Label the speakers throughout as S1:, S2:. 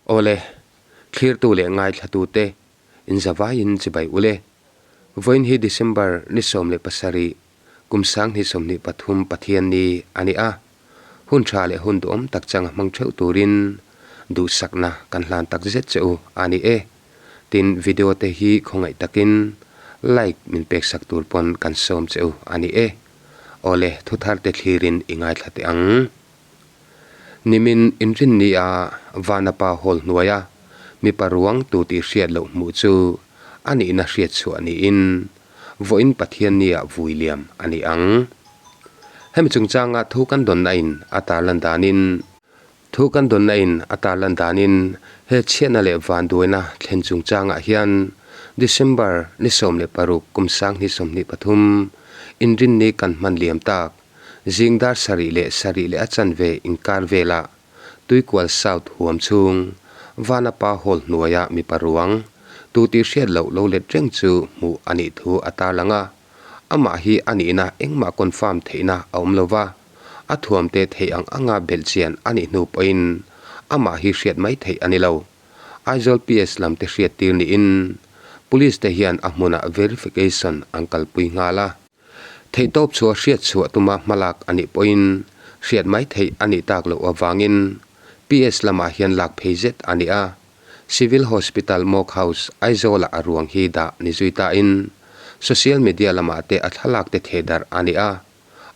S1: Awle, thlirtu leh ngaithlatute inzavaiin chibai ule. Vawiin hi December ni 17, kum 2023 Pathianni a ni a. Hun tha leh hun duhawm tak changa hmang theuh turin duhsakna kan hlan tak zet che u a ni e. Tin, video te hi khawngaih takin like min peksak tur pawn kan sawm che u a ni e. Awle, thuthar te thlirin i ngaithla teh ang. Nimin inrinni a Vanapa Hall hnuaia mipa ruang tu tih hriat loh hmuh chu a nihna hriat chhuah niin vawiin Pathiannia vui liam a ni ang. Hemi chungchanga thu kan dawnna in a tarlan danin Thu kan dawnna in a tarlan danin he chhiatna leh vanduaina thlen chungchangah hian December ni 16 kum 2023 inrinni kan hman liam tak Zing dar sarih leh sarih leh a chanve inkar velah Tuikual South huam chhung Vanapa Hall hnuaia mipa ruang tu tih hriat loh lo let reng chu hmuh a nih thu a tarlang a. Amah hi a nihna engmah confirm theihna a awm lo va, a thuamte theih ang anga belhchian a nih hnu pawhin amah hi hriat mai theih a ni lo. Aizawl PS lamte hriattir niin Police te hian a hmunah verification an kalpui nghal a. Theihtawp chhuah hriat chhuah tuma hmalak a nih pawhin hriat mai theih a nih tak loh avangin PS lamah hian lak phei zet a ni a. Civil Hospital Morgue House, Aizawlah a ruang hi dah ni zui tain social media lamah te a thlalak te theh darh a ni a.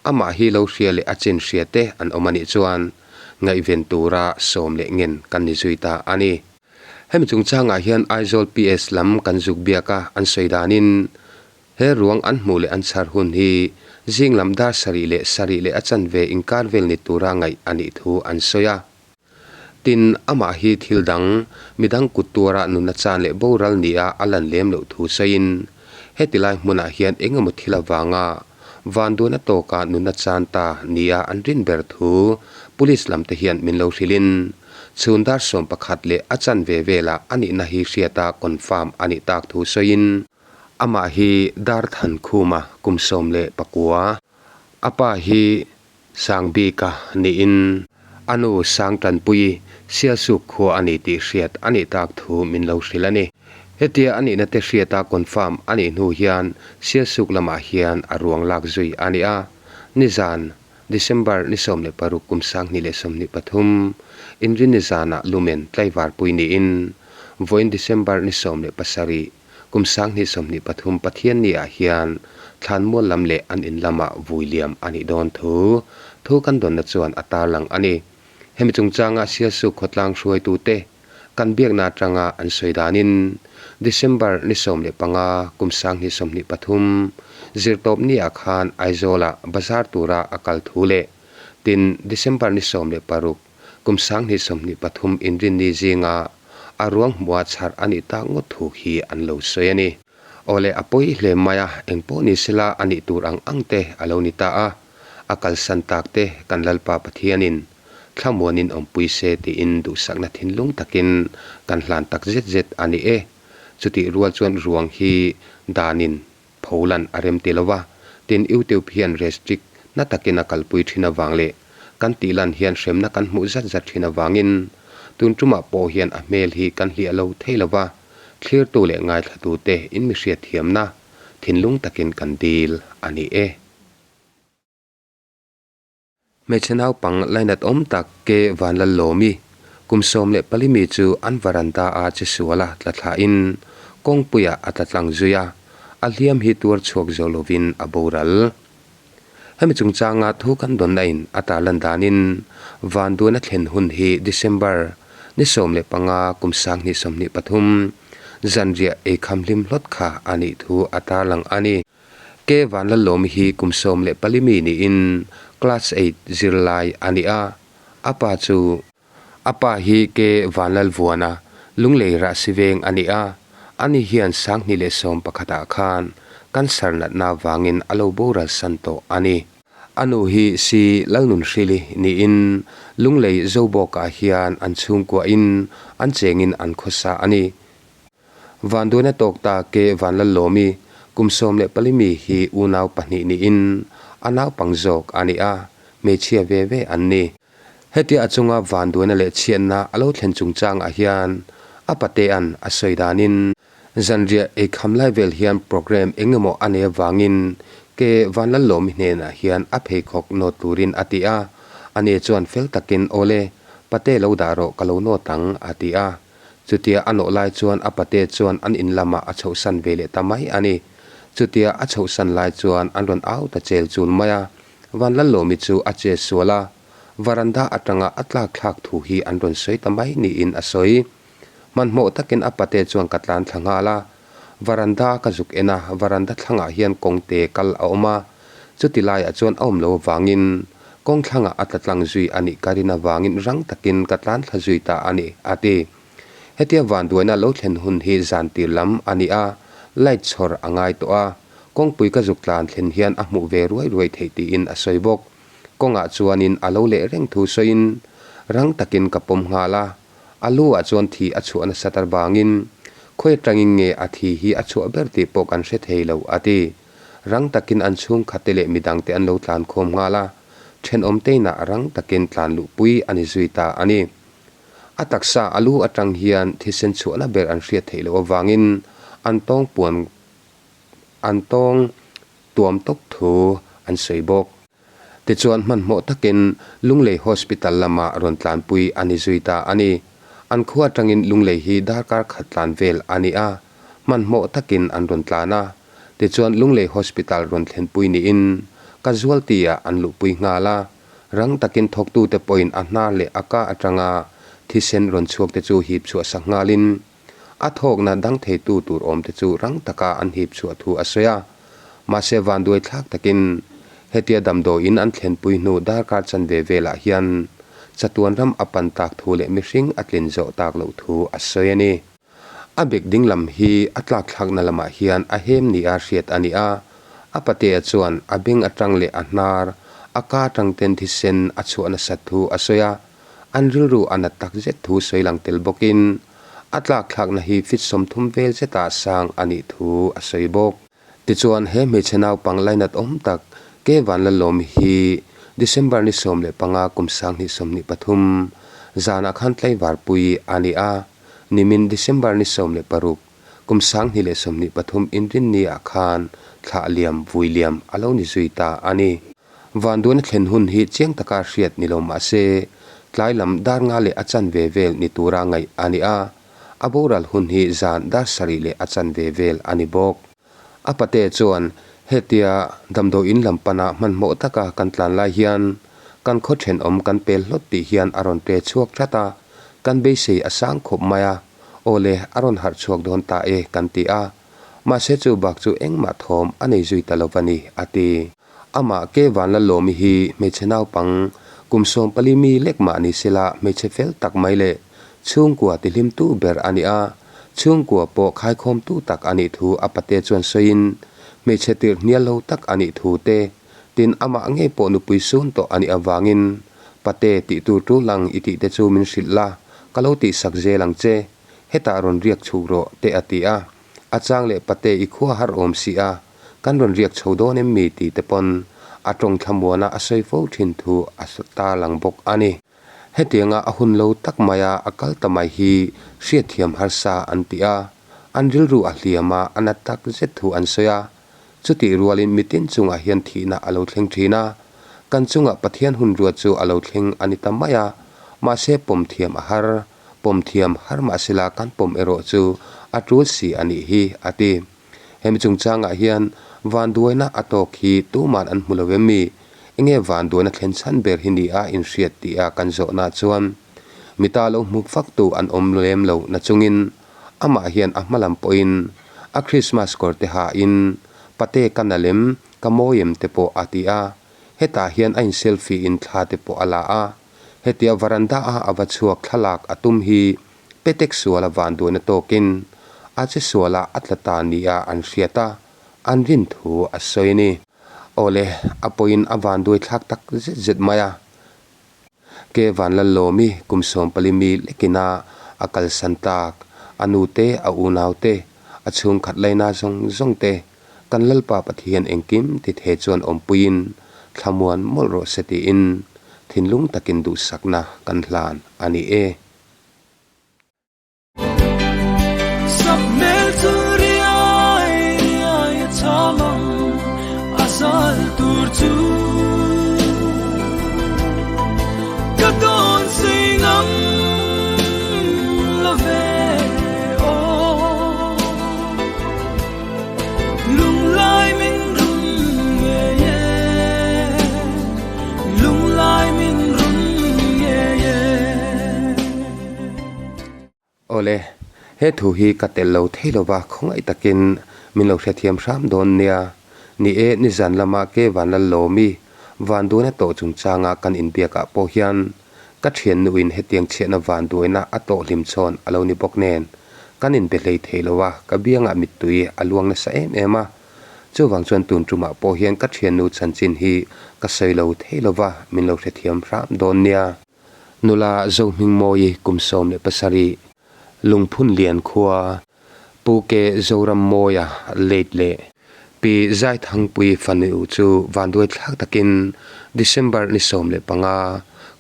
S1: Amah hi lo hria leh a chin hria te an awm a nih chuan ngaihven tura sawm leh ngen kan ni zui ta a ni. Hemi chungchangah hian Aizawl PS lam kan zuk biak a, an sawi danin He ruang an hmuh leh an chhar hun hi zing lam dar sarih leh sarih leh a chanve inkar vel ni tura ngaih a nih thu an sawi a. Tin, amah hi thil dang, midang kut tuara nunna chan leh boral nia a lan lem loh thu sawiin, heti lai hmunah hian eng emaw thil avanga vanduan a tawka nunna chan ta nia an rin ber thu Police lam te hian min lo hrilhin, chhun dar 11 leh a chanve velah a nihna hi hriata confirm a nih tak thu sawiin, Amah hi Darthankhuma kum 19, a pa hi Sangbika niin a nu Sangtanpuii Sialsuk khua a ni tih hriat a nih tak thu min lo hrilh a ni. Hetia a nihna te hriata confirm a nih hnu hian Sialsuk lamah hian a ruang lak zui a ni a, nizan December ni 16 kum 2023 Inrinni zanah lumen tlaivarpui niin vawiin December ni 17 Kum 2023 Pathianni ah hian thlanmual lam leh an in lamah vui liam a nih dawn thu thu kan dawnna chuan a tarlang a ni. Hemi chungchanga Sialsuk khawtlang hruaitute kan biakna atanga an sawi danin December ni 15 kum 2023 zirtawpni ah khan Aizawlah bazar tura a kal thu leh tin December ni 16 Kum 2023 inrinni zinga a ruang hmuha chhar a nih tak ngawt thu hi an lo sawi a ni. Awle a pawi hle mai a, eng pawh ni sela a nih tur ang ang te a lo ni ta a, a kalsan tak te kan Lalpa Pathianin thlamuanin awmpui se tiin duhsakna thinlung takin kan hlan tak zet zet a ni e. Chutih rual chuan ruang hi danin pholan a rem ti lo va, tin YouTube hian restrict na takin a kalpui thin avang leh kan tih lan hian hremna kan hmuh zat zat thin avangin tun tumah pawh hian a hmel hi kan hliah lo thei lo va, thlirtu leh ngaithlatute in mi hriatthiamna thinlung takin kan dil a ni e. Hmeichhe naupang lainat awm tak ke Vanlallawmi, kum 14 mi chu an varanda a che sual a tla thlahin kawngpuiah a tla tlang zui a, a hliam hi tuar chhuak zo lovin a boral. Hemi chungchanga thu kan dawnna in a tarlan danin Vanduan a thlen hun hi December ni 15 kum 2023 zanriah eikham hlim hlawt kha a nih thu a tarlang a ni. Ke Vanlalawmi hi kum 14 mi niin class eight zirlai a ni a, a pa chu a pa hi Ke Vanlalvuana Lunglei Rahsi veng a ni a, ani hian 2011 ah khan cancer natna vangin a lo boral san tawh a ni. A nu hi Si Lalnunhrili niin Lunglei Zobawkah hian an chhungkuahin an chengin an khawsa a ni. Vanduaina tawk ta ke Vanlallawmi kum 14 mi hi unau pahnih niin a naupang zawk a ni a, hmeichhia ve ve an ni. Hetia a chunga vanduaina leh chhiatna a lo thlen chungchangah hian a patea'n a sawi danin, Zanriah eikham lai vel hian programme eng emaw a nei avangin ke Vanlallawmi hnenah hian a pheikhawk nawt turin a ti a, ani chuan fel takin Awle, pate lo dah rawh ka lo nawt ang a ti a. Chutia a nawh lai chuan a pate chuan an in lamah a chhohsan ve leh ta mai a ni. Chutia a chhohsan lai chuan an rawn au ta chel chul mai a, Vanlallawmi chu a che sual a, varanda atanga a tlak thlak thu hi an rawn sawi ta mai niin a sawi. Hmanhmawh takin a pate chuan ka tlan thla nghal a, varanda ka zuk en a, varanda thlangah hian kawngte kal a awm a, chuti laiah chuan a awm lo avangin kawng thlangah a tla tlang zui a nih ka rin avangin rang takin ka tlan thla zui ta a ni, a ti. Hetia vanduaina lo thlen hun hi zan tir lam a ni a, light chhawr a ngai tawh a, kawngpui ka zuk tlan thlen hian a hmuh ve ruai ruai theih tiin a sawi bawk. Kawngah chuanin a lo leh reng thu sawiin rang takin ka pawm nghal a, A lu ah chuan thi a chhuah nasat avangin khawi atangin nge a thi hi a chhuah ber tih pawh kan hre thei lo, a ti. Rang takin an chhungkhatte leh midangte an lo tlan khawm nghal a, thenawmte inah rang takin tlan luhpui a ni zui ta a ni. A taksa a lu atang hian thisen chhuahna ber an hriat theih loh avangin an tawng puan an tawng tuam tawp thu an sawi bawk. Tichuan hmanhmawh takin Lunglei Hospital lamah rawn tlanpui a ni zui ta a ni. An khua atangin Lunglei hi darkar khat tlan vel a ni a, hmanhmawh takin an rawn tlan a. Tichuan Lunglei Hospital rawn thlenpui niin casualty-ah an luhpui nghal a. Rang takin thawktute pawhin a hnar leh a ka atanga thisen rawn chhuakte chu hip chhuah sak nghalin A thawkna dang theitu tur awmte chu rang taka an hip chhuah thu a sawi a. Mahse vanduai thlak takin hetia damdawiin an thlenpui hnu darkar chanve velah hian chatuan ram a pan tak thu leh mihring a tlin zawh tak loh thu a sawi a ni. A bek ding lam hi a tlak thlakna lamah hian a hem nia hriat a ni a. A patea chuan a beng atang leh a hnar, a ka atang ten thisen a chhuah nasat thu a sawi a. An rilru a nat tak zet thu sawi lang tel bawkin a tlak thlakna hi fit 30 vel zetah sang a nih thu a sawi bawk. Tichuan he hmeichhe naupang lainat awm tak Ke Vanlalawm hi December ni 15 kum 2023 zanah khan tlaivarpui a ni a, nimin December ni 16 kum 2023 inrinni ah khan thlah liam vui liam a lo ni zui ta a ni. Vanduaina thlen hun hi chiang taka hriat ni lo mah se, tlai lam dar nga leh a chanve vel ni tura ngaih a ni a, a boral hun hi zan dar sarih leh a chanve vel a ni bawk. A pate chuan hetia damdawiin lam pana hmanhmawh taka kan tlan lai hian kan khaw thenawm kan pel hlawt tih hian a rawn pe chhuak tlat a, kan beisei a sang khawp mai a, awle a rawn harh chhuak dawn ta e kan ti a, mahse chu bak chu engmah thawm a nei zui ta lo va ni, a ti. Amah Ke Vanlalawmi hi hmeichhe naupang kum 14 mi lek mah ni sela hmeichhe fel tak mai leh chhungkua tihlimtu ber a ni a, chhungkua pawh khaikhawmtu tak a nih thu a pate chuan sawiin hmeichhe tirh hnial lo tak a nih thu te, tin amah ngei pawh nupui sun tawh a nih avangin pate tih tur tul ang i tih te chu min hrilh la, ka lo tihsak zel ang che, hetah rawn riak chhuk rawh te a ti a. A chang leh pate i khua har awm si a, kan rawn riak chho dawn em mi tih te pawn a tawng thlamuana a sawi fo thin thu a ta lang bawk a ni. Hetianga a hun lo tak maia a kal ta mai hi hriatthiam harsa an ti a, an rilru a hliam a, a na tak zet thu an sawi a. Chutih rualin mitin chungah hian thihna a lo thleng thin a, kan chungah Pathian hun ruat chu a lo thleng a ni ta mai a, mahse pawm thiam a har. Pawm thiam har mah sela kan pawm erawh chu a tul si a nih hi, a ti. Hemi chungchangah hian vanduaina a tawk hi tuman an hmu lo em mi? Enge vanduaina thlen chhan ber hi ni a inhriat tih a kan zawhna chuan mita lo hmu faktu an awm lem lo nachungin amah hian a hma lam pawhin a Krismas kawr te hain pate ka na lem ka mawi em te pawh a ti a, hetah hian a in selfie in thla te pawh a la a. Hetia varanda a a va chhuak thlalak a tum hi petek suala vanduaina tawkin a che suala a tla ta nia an hriat a, an rin thu a sawi a ni. Awle, a pawhin a vanduai thlak tak zet zet mai a. Ke Vanlallawmi kum 14 mi lekina a kalsan tak, a nu te, a unau te, a chhungkhat laina zawng zawng te, Kan Lalpa Pathian engkim ti the chuan awmpuiin thlamuan mawlh rawh se tiin. thinlung takin duhsakna kan hlan a ni e.
S2: Sap hmel chu riai riai a cham ang a zal tur chu ka dawn sei ngam lo ve aw lunglai min rum ngei e lunglai min rum ngei e.
S1: Awle, he thu hi ka tel lo thei lova khawngaih takin min lo hrethiam hram dawn nia. Ni e, nizan lama ke Vanlallawmi vanduaina tawh chungchanga kan inbiakah pawh hian ka thiannuin hetiang chhiatna vanduaina a tawh hlim chhawn a lo ni bawk nen kan inbe hlei thei lo a, ka biangah mittui a luang nasa em em a. Chuvang chuan tun tumah pawh hian ka thiannu chanchin hi ka sawi lo thei lova min lo hrethiam hram dawn nia. Nula Zohmingmawi kum 17, Lungphun Lian khua, Pu Ke Zorammawia late leh Pi Zaithangpui fanu chu vanduai thlak takin December ni 15,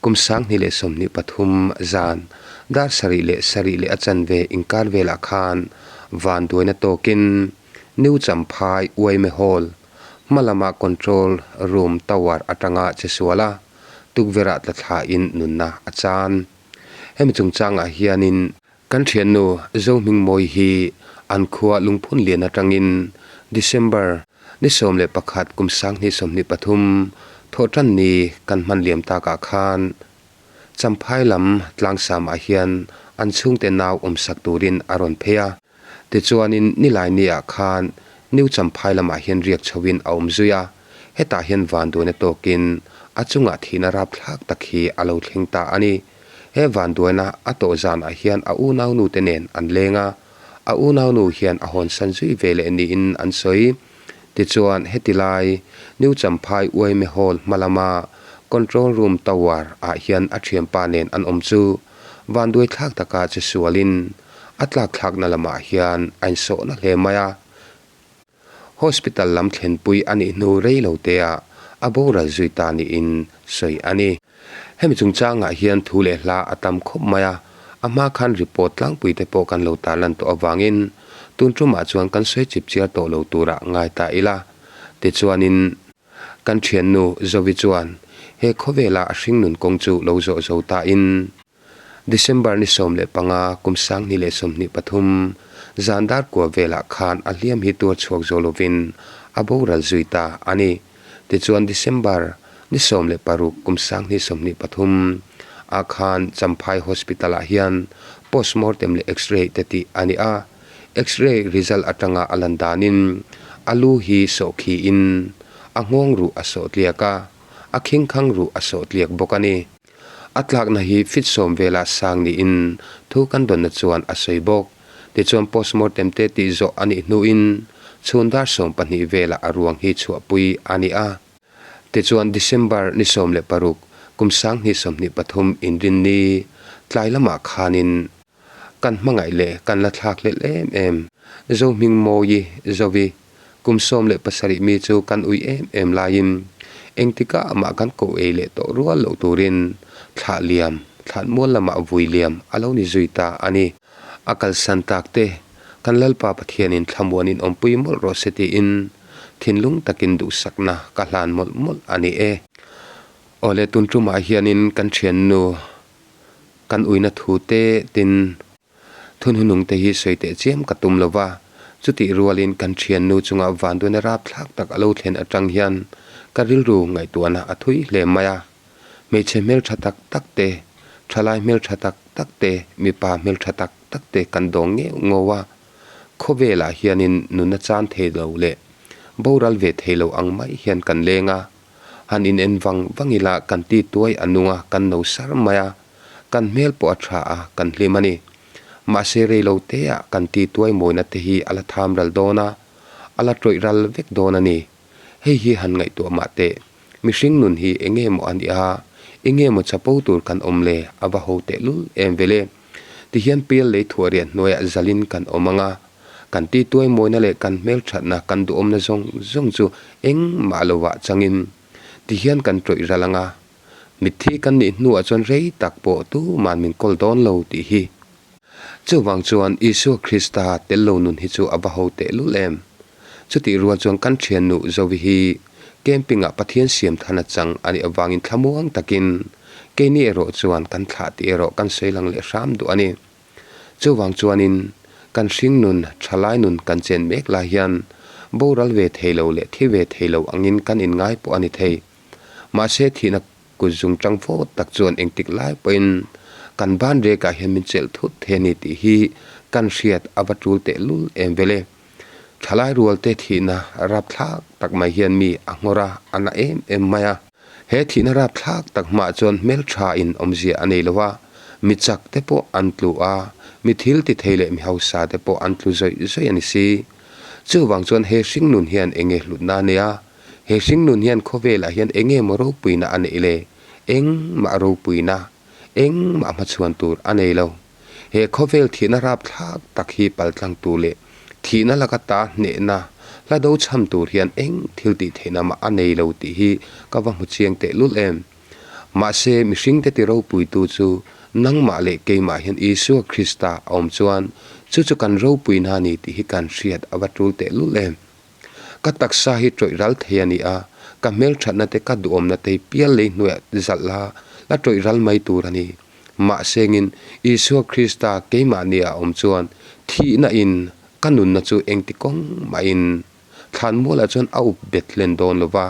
S1: kum 2023 zan dar sarih leh sarih leh a chanve inkar velah khan vanduaina tawkin New Champhai Uaime Hall hma lama Control Room Tower atanga che sual a, tukverh ah tla thlain nunna a chan. Hemi chungchangah hianin kan thiannu Zohmingmawi hi an khua lungphun lian atangin December ni 11 kum 2023 thawhtan ni kan hman liam takah khan Champhai lam tlangsamah hian an chhungte nau awmsak turin a rawn phei a. Tichuanin Nilaini-ah khan New Champhai lamah hian riak chhoin a awm zui a. Hetah hian vanduaina tawkin a chungah thihna rapthlak tak hi a lo thleng ta a ni. He vanduaina a tawh zanah hian a unaunu te nen an leng a, a unaunu hian a hawnsan zui ve leh niin an sawi. Tichuan heti lai New Champhai Uaime Hall hma lama Control Room Tower ah hian a thianpa nen an awm chu vanduaithlak taka che sualin a tlakthlakna lamah hian a insawhna hle mai a. Hospital lam thlenpui a nih hnu rei lo teah a boral zui ta niin sawi a ni. Hemi chungchangah hian thu leh hla a tam khawp mai a, a hma khan report tlangpui te pawh kan lo tarlan tawh avangin tun tumah chuan kan sawi chip chiar tawh lo turah ngai ta ila. Tichuanin kan thiannu Zovi chuan he khawvela a hringnun kawng chu lo zawh zo tain, December ni 15 kum 2023 zan dar kua velah khan a hliam hi tuar chhuak zo lovin a boral zui ta a ni. Tichuan December ni 16 kum 2023 ah khan Champhai Hospital ah hian postmortem leh X-ray te tih a ni a. X-ray result atanga a lan danin a lu hi sawhkhiin a nghawng ruh a sawh tliak a, a khingkhang ruh a sawh tliak bawk a ni. A tlakna hi fit sawm vela sang niin thu kan dawnna chuan a sawi bawk. Tichuan postmortem te tih zawh a nih hnuin chhun dar 12 velah a ruang hi chhuahpui a ni a. Tichuan December ni 16 kum 2023 inrinni tlai lamah khanin Kan hmangaih leh kan la thlak hlelh em em. Zohmingmawi, Zovi, kum 17 mi chu kan ui em em laiin engtikah amah kan koh ei leh tawh rual loh turin thlah liam, thlan mual lamah vui liam a lo ni zui ta a ni. A kalsan tak te, kan Lalpa Pathianin thlamuanin awmpui mawlh rawh se tiin thinlung takin duhsakna ka hlan mawlh mawlh a ni e. Awle tun tumah hianin kan thiannu Kan uina thu te tin thunhunung te hi sawi teh chiam ka tum lo va, chutih rualin kan thiannu chunga vanduaina rapthlak tak a lo thlen atang hian ka rilru ngaihtuahna a thui hle mai a. Hmeichhe hmeltha tak tak te, thalai hmeltha tak tak te, mipa hmeltha tak tak te kan dawng ngeuh ngau a. Khawvelah hianin nunna chan thei lo leh boral ve thei lo ang mai hian kan leng a. Han in en vang vang ila kan ti tuai a nung a, kan no sar mai a, kan hmel pawh a tha a, kan hlim a ni. Mahse rei lo te ah kan ti tuai mawina te hi a la tham ral dawn a, a la tawih ral vek dawn a ni. Hei hi han ngaihtuah mah teh, mihring nun hi enge maw a nih a, enge maw chapo tur kan awm le, a va ho teh lul em vele. Tihian pial lei thuah riah hnuaiah zalin kan awm ang a, Kan ti tuai mawina leh kan hmelthatna kan duhawmna zawng zawng chu engmah lovah changin tihian kan tawih ral ang a. Mitthi kan nih hnuah chuan rei tak pawh tuman min kawl dawn lo tih hi. Chuvang chuan Isua Krista tel lo nun hi chu a va ho tehlul em. Chutih rual chuan kan thiannu Zovi hi camping-ah Pathian siam than a chang a nih avangin thlamuang takin keini erawh chuan kan thlah tih erawh kan sawi lang leh hram duh a ni. Chuvang chuanin kan hringnun thalai nun kan chen mek lai hian boral ve thei lo leh thi ve thei lo angin kan inngai pawh a ni thei. Mahse thihna kut zung tang fo tak chuan engtik lai pawhin kan ban rekah hian min chelh thut thei a ni tih hi kan hriat a va tul tehlul em vel e. Thalai rualte thihna rapthlak tak mai hian mi a nghawr a, a na em em mai a. He thihna rapthlak tak hmaah chuan hmeltha in awmzia a nei lo a, mi chak te pawh an tlu a, mi thil ti thei leh mi hausa te pawh an tlu zawih zawih a ni si. Chuvang chuan he hringnun hian enge hlutna a nei a, he hringnun hian khawvelah hian enge maw ropuina a neih le? Engmah ropuina, engmah hmachhuan tur a nei lo. He khawvel thihna rapthlak tak hi paltlang tur leh thihna laka ta hnehna hla do chham tur hian eng thil tih theihna mah a nei lo tih hi ka va hmu chiang tehlul em. Mahse, mihringte ti ropuitu chu nangmah leh keimah hian Isua Krista a awm chuan chu chu kan ropuina a ni tih hi kan hriat a va tul tehlul em. Ka taksa hi tawih ral thei a ni a, ka hmelthatna te ka duhawmna te hi pial lei hnuaiah zalh la, la tawih ral mai tur a ni. Mahsengin, Isua Krista keimahni a awm chuan thihna in ka nunna chu engti kawng mahin thlanmualah chuan a up bet hlen dawn lo va.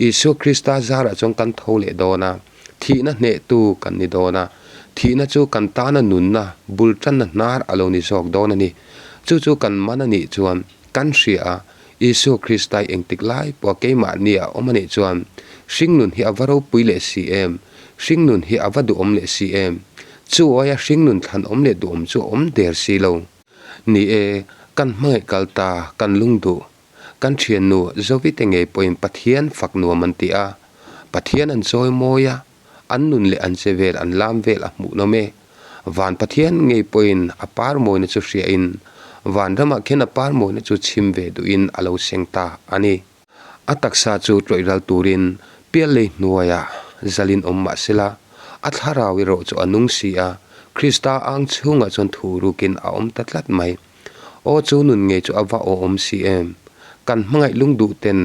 S1: Isua Krista zarah chuan kan tho leh dawn a, thihna hnehtu kan ni dawn a, thihna chu kan tana nunna bul tanna hnar a lo ni zawk dawn a ni. Chu chu kan man a nih chuan kan hria a, Isua Krista i engtik lai pawha keimahni a awm a nih chuan hringnun hi a va ropui leh si em? Hringnun hi a va duhawm leh si em? Chu aia hringnun thlanawm leh duhawm chu a awm der si lo. Ni e, kan hmangaih kal ta, kan lung duh. Kan thiannu Zovite ngei pawhin Pathian fak nuam an ti a, Pathian an chawi mawi a, an nun leh an che vel an lam vel a hmuhnawm e. Van Pathian ngei pawhin a par mawina chu hriain, van ramah khian a par mawina chu chhim ve duhin a lo seng ta a ni. A taksa chu tawih ral turin pial lei hnuaiah zalin awm mah sela, a thlarau erawh chu a nung si a, Krista ang chhungah chuan thu rukin a awm ta tlat mai. Aw chu nun ngei chu a va awhawm si em? Kan hmangaih lung duh ten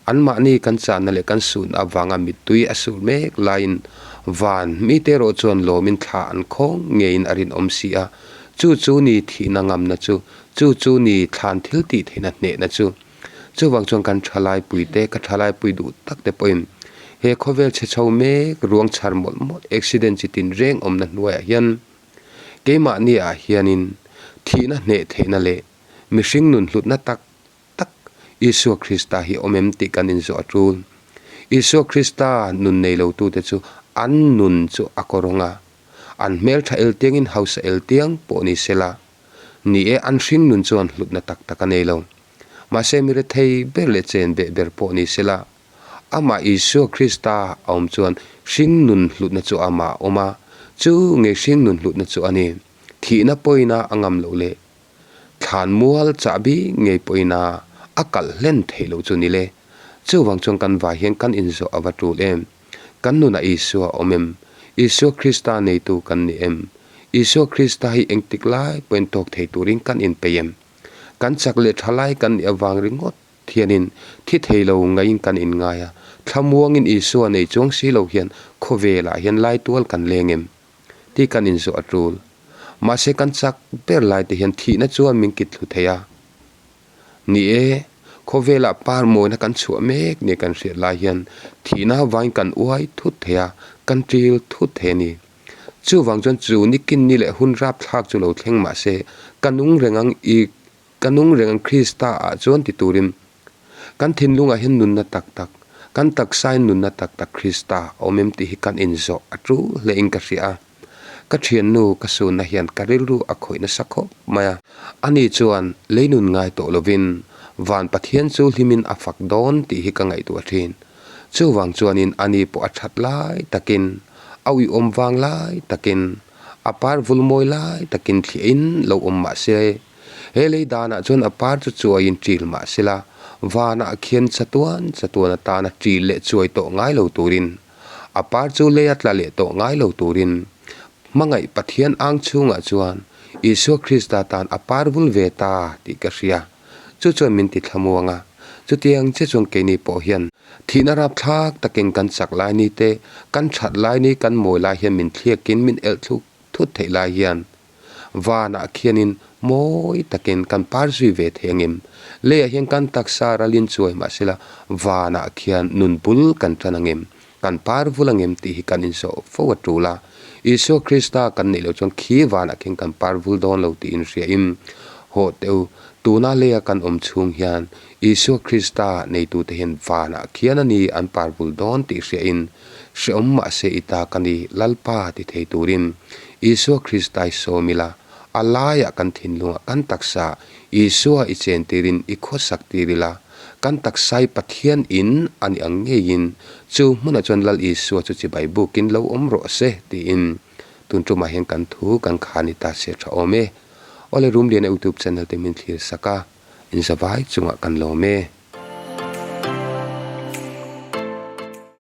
S1: Anmahni kan chahna leh kan suhna avanga mittui a sur mek laiin van mite erawh chuan lawmin thla an khawng ngeiin a rinawm si a, chu chu ni thihna ngamna chu, chu chu ni thlan thil tih theihna hnehna chu. Chuvang chuan kan thalaipuite, ka thalaipui duh tak te pawhin he khawvel chhe chho mek ruang chhar mawlh mawlh accident chi tin reng awmna hnuaiah hian keimahni ah hianin thihna hneh theihna leh mihring nun hlutna tak tak Isua Krista hi awm em tih kan inzawh a tul. Isua Krista nun nei lotute chu an nun chu a kawrawng a, an hmeltha eltiangin hausa eltiang pawh ni sela, ni e an hring nun chuan hlutna tak tak a nei lo. Mahse mi rethei ber leh chen beh ber pawh ni sela, amah Isua Krista a awm chuan hring nun hlutna chu amah a awm a, chu ngei hring nun hlutna chu a ni. Thihna pawina a ngam loh leh Thlan mual chahbi ngei pawhin a a kalh hlen theih loh chu ni le. Chuvang chuan kan vai hian kan inzawh a va tul em? Kan nunah Isua a awm em? Isua Krista neitu kan ni em? Isua Krista hi engtik lai pawhin tawk thei turin kan inpeih em? Kan chak leh tha lai kan nih avang ringawt hianin thi thei lo ngaiin kan inngai a, thlamuangin Isua nei chuang si lo hian khawvelah hian laitual kan leng em? Tih kan inzawh a tul. Mahse kan chak ber lai te hian thihna chuan min kit thlu thei a. Ni e, khawvelah par mawina kan chhuah mek nia kan hriat lai hian thihna vain kan uai thut thei a, kan ṭil thut thei a ni. Chuvang chuan chu nikin ni leh hun rapthlak chu lo thleng mahse ka nung reng ang i Ka nung reng ang Krista ah chuan ti turin kan thinlungah hian nunna tak tak, kan taksain nunna tak tak Krista a awm em tih hi kan inzawh a tul hle in ka hria a. Ka thiannu ka sunna hian ka rilru a khawih nasa khawp mai a. Ani chuan lei nun ngai tawh lovin van Pathian chu hlimin a fak dawn tih hi ka ngaihtuah thin. Chuvang chuanin ani pawh a that lai takin, a uiawm vang lai takin, a par vul mawi lai takin thliahin lo awm mah se, He lei danah chuan a par chu chuaiin ṭil mah sela, vanah khian chatuan chatuan atana ṭil leh chuai tawh ngai lo turin. A par chu leia tla leh tawh ngai lo turin hmangaih Pathian ang chhungah chuan Isua Krista tan a par vul ve ta tih ka hria. Chu chuan min ti thlamuang a, chutiang che chuan keini pawh hian thihna rapthlak takin kan chak lai ni te, kan that lai ni, kan mawi lai hian min thliakin min elh thluk thut theih lai hian vanah khianin mawi takin kan par zui ve thei angem? Leiah hian kan taksa ralin chuai mahsela vanah khian nun bul kan tan angem? Kan par vul angem tih hi kan insawh fo a tul a. Isua Krista kan neih loh chuan khi vanah khian kan par vul dawn lo tih inhriain hawh teh u. Tuna leia kan awm chhung hian Isua Krista neitute hian vanah khian a ni an par vul dawn tih hriain hreawm mahse i ta ka ni Lalpa ti thei turin Isua Krista i sawm ila, a laiah kan thinlungah kan taksa Isua i chen tirin i khawsak tir ila, kan taksai Pathian in a ni ang ngeiin chu hmunah chuan Lal Isua chu chibai bukin lo awm rawh se tiin tun tumah hian kan thu kan kha ni ta se tha awm e. Awle Rumliana YouTube channel te min thlir sak a, in zavai chungah kan lawm e.